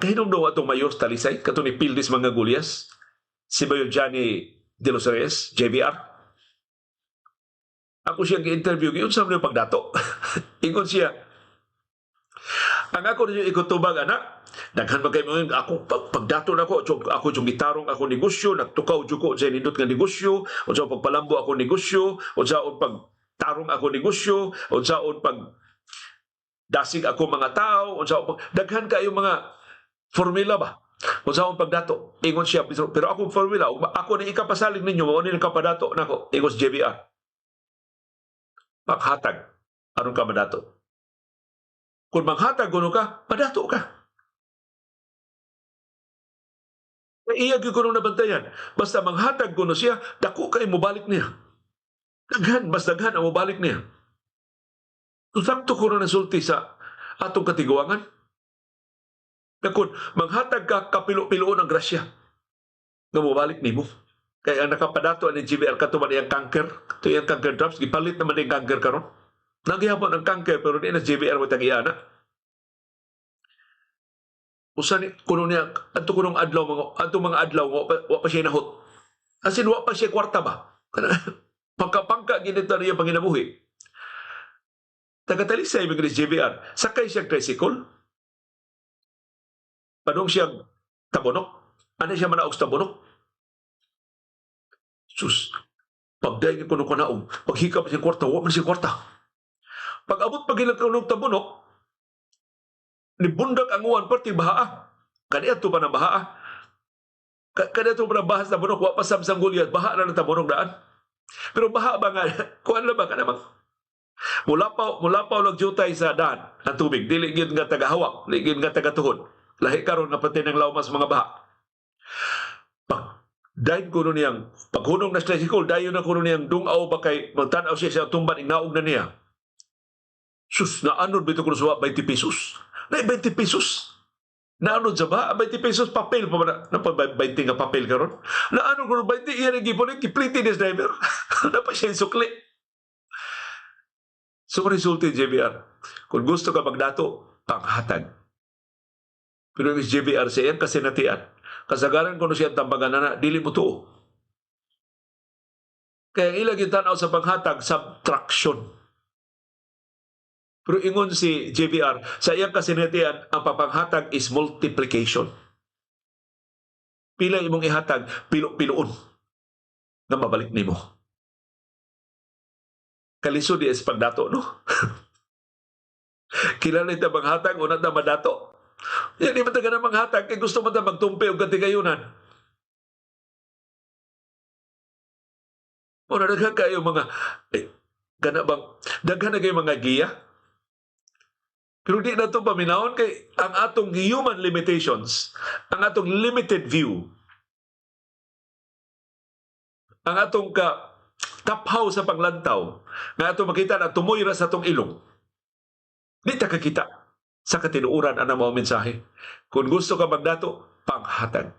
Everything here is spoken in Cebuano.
Kahinumdum atong mayor sa Talisay, kato ni Pildis mga Gulyas, si Mayor Johnny De Los Reyes, JVR. Ako siyang gi-interview, giunsa man yung pagdato. Ingon siya, ang ako ninyo ikutubag, anak, daghan man kayo mga ako pagdato nako, ako yung gitarong ako negosyo, nagtukaw jud ko sa nindot nga negosyo, unsa pagpalambo ako negosyo, unsa pagtarong ako negosyo, unsa pag dasig ako mga tao, unsa pag daghan kayo mga formula ba? Unsa akong pagdato? Ingon siya, pero akong formula, ako ni ikapasalig ninyo, mao ni kapadato nako, ingon si JVR. Paghatag, aron ka madato. Kung manghatag kuno ka, madato ka. Iya gyud kuno nabantayan. Basta manghatag kuno siya, dako kay mobalik niya. Daghan, mas daghan ang mobalik niya. Sakto kuno nasulti sa atong katiguangan. Na kung manghatag ka, kapilo-piloon ang grasya nga mobalik nimo. Kaya ang nakapadato ni GBL kato man iyang kanker, kato iyang kanker drops, gipalit naman iyang kanker karon. Nagyapon ang kanker pero di na JVR mo tag-iana. Usa ni kuno niya adto kunong adlaw mga adto mga adlaw wa pa siya nahot. As in wa pa siya kwarta ba? Pagkapangka gid niya panginabuhi. Taga Talisay man gid JVR. Sakay siya tricycle. Padung siya Tabunok. Ano siya manaog sa Tabunok? Sus, pagdayon ni kuno kanaog, paghikap siya kwarta, wa man siya kwarta. Pag abot pag ilang kunog Tabunok, nibundak ang uwan perti bahaa. Kaniadto pa na bahaa. Kaniadto pa na baha sa Tabunok, wa pa samsang gulyat, baha na ng Tabunok daan. Pero baha ba nga, kuan na ba ka namang? Mulapaw lang jutay sa daan ang tubig, dili gyud nga tagahawak, dili gyud nga tagatuhod. Lahi karon nga pati ng laumas mga baha. Pag dayon kuno niyang paghunong na sa tricycle, dayon na kuno niyang dungaw ba kay magtan-aw siya sa tumban, ignaog na niya. Sus, naanod bito kuno sa 20 pesos. Na 20 pesos. Naanod sa ba? 20 pesos papel pa ba na, na pa 20 nga papel karon? Naanod kuno 20 iya rin gipon gipliti ni driver. Napa siya sukli. So resulti JBR, kung gusto ka magdato, panghatag. Pero yung JBR sa iyang kasinatian, kasagaran kuno siya tambagan na dili mo tuo. Kaya ilang yung tanaw sa panghatag, subtraction. Pero ingon si JVR, sa iyang kasinatian, ang papanghatag is multiplication. Pila imong ihatag, pilo-piloon nga mabalik nimo. Kalisod di is pagdato, no? Kilala ita manghatag, una ta madato. Yan, di man taga na manghatag, kay gusto man ta magtumpi og katigayunan. Una, daghan kayo mga, kana bang, daghan na kayo mga giya. Pero di na ito paminahon kay ang atong human limitations, ang atong limited view, ang atong ka taphaw sa panglantaw, nga atong makita na tumoy ra sa atong ilong. Di ta kakita sa katinuoran ang mga mensahe. Kung gusto ka magdato, panghatag.